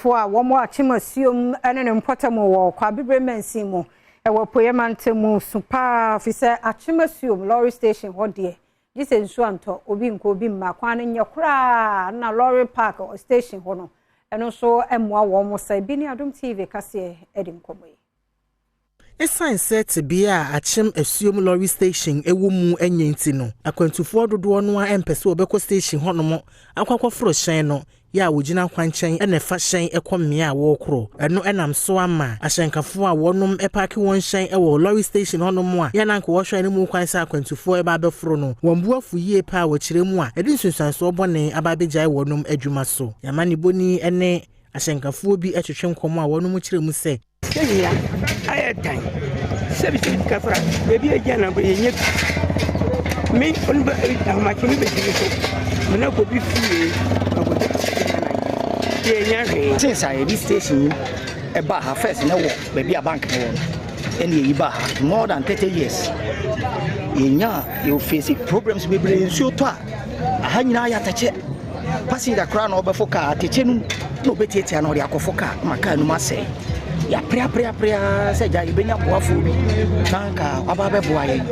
Foɔ a wɔwɔ Akyem Asuom ne ne mpɔtam wɔ Kwaabibire mansin mu wɔ Apueeɛ mantam mu su pa ara firi sɛ Akyem Asuom lorry station hɔ deɛ gye sɛ nsuo antɔ, obi nkɔ obi mma, kwan no nyɛ koraa na lorry park station hɔ no ɛno nso mmoa wɔn sa. Ebi ne Adom TV kaseɛ de nkɔmmɔ yi. Esiane sɛ tebea a Akyem Asuom Lɔre Station wɔ mu nyɛ nti no, akwantufoɔ dodoɔ no ara mpɛ sɛ wɔbɛkɔ station hɔnom akɔ akɔforo hyɛn no, yɛ a wɔgyina kwankyɛn na ɛfa hyɛn kɔ mmea a wɔrekorɔ. Ɛno nam so ama ahyɛnkafoɔ a wɔnom paake wɔn hyɛn wɔ lɔre station hɔnom a yɛ a na anka wɔhwɛ anim kwan sɛ akwantufoɔ reba abɛforo no, wɔn bo afu yie paa wɔ kyerɛ mu a ɛde nsunsuansoɔ bɔne aba abɛgyae wɔnom adwuma so. Yɛn amanebɔni ne ahyɛnkafoɔ bi twetwe nkɔmmɔ a wɔnom kyerɛ mu sɛ, Sɛnea ayɛ tan sɛbi sɛbi kafra baabi a egyina na yɛnyɛ bi. Me onipa ahomakye me bɛdi me so me na kɔ bi fie akɔgya yɛnya hwee. Since a yɛde station yi ɛbaa ha first na wɔ baabi a bank no wɔ no ɛna yɛyi baa ha more than 30 years yɛnya yɛ face problems bebree nsuo tɔ a Aha nyinaa yɛ atɛkyɛ. Passenger koraa na ɔbɛfo kaa atɛkyɛ no mu na ɔbɛtiatia na ɔde akɔfo kaa ma kaa no mu asɛe. Yɛapreapreapre ara sɛ gya yɛbɛnya boafoɔ bi na anka waba abɛboa yɛn.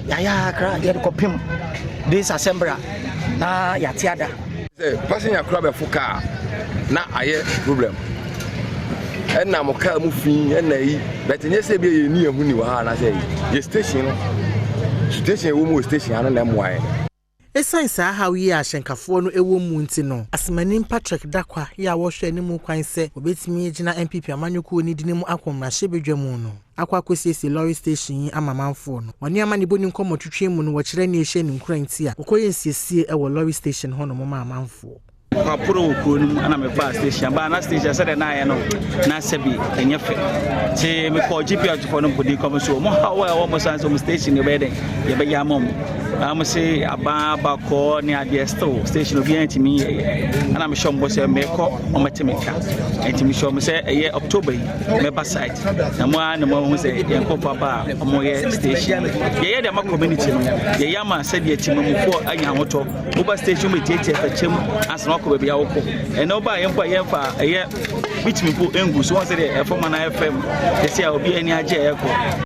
Yɛayɛ ara koraa yɛde kɔpem this assembly a na yɛate ada. Sɛ passenger koraa bɛfo kaa na ayɛ problem. Ɛna mo kaa mu fi ɛna yi but nyɛ sɛ bi yɛ ni ɛho ni wɔ ha anaasɛ yi yɛ station no situation ɛwɔ mu wɔ station ano na ɛmoa yɛn. Esiane saa haw yi a ahyɛnkafoɔ no wɔ mu nti no, Asemanim Patrick Dakwa yi a wɔhwɛ anim kwan sɛ obetumi agyina NPP amanyɔkuo no dini mu akɔ mmarahyɛbadwa mu no akɔ akɔsiesie lɔre station yi ama amanfoɔ no. Wɔne amanebɔni nkɔmmɔtwetwe mu no wɔkyerɛ nea ɛhyɛ ne nkuran nti a wɔkɔyɛ nsiesie wɔ lɔre station hɔnom ma amanfoɔ. Kwaporo wɔ kuro no mu ɛna mefaa station baa na station sɛdeɛ na ayɛ no na sɛbi ɛnyɛ fɛ nti mekɔɔ GPR foɔ no mpɔdi kɔm so ɔmo haw a ɛwɔ mo san sɛ ɔmo station yɛbɛyɛ dɛn yɛbɛyɛ ama ɔmo na mo se aban abakɔ ne adeɛ still station obiara ntumi yɛyɛ ɛna mehyɛ ɔmo bɔ sɛ mekɔ ɔmo te me ka nti mehyɛ ɔmo sɛ ɛyɛ October yi mɛba site na mo ara na mo ahu sɛ yɛn nkurɔfoɔ aba a ɔmo yɛ station yɛyɛ de ama community no yɛyɛ ama sɛdeɛ temamufoɔ anya ahotɔ Woba station bɛtiatia fakyɛm ansa na wakɔ baabi a wokɔ. Ɛnɛ woba yɛn mpo a yɛmfa ɛyɛ bitumi mpo ngu so wɔn sɛ deɛ ɛfam anaa ɛfam ɛsɛ a obi ani agye a ɛkɔ.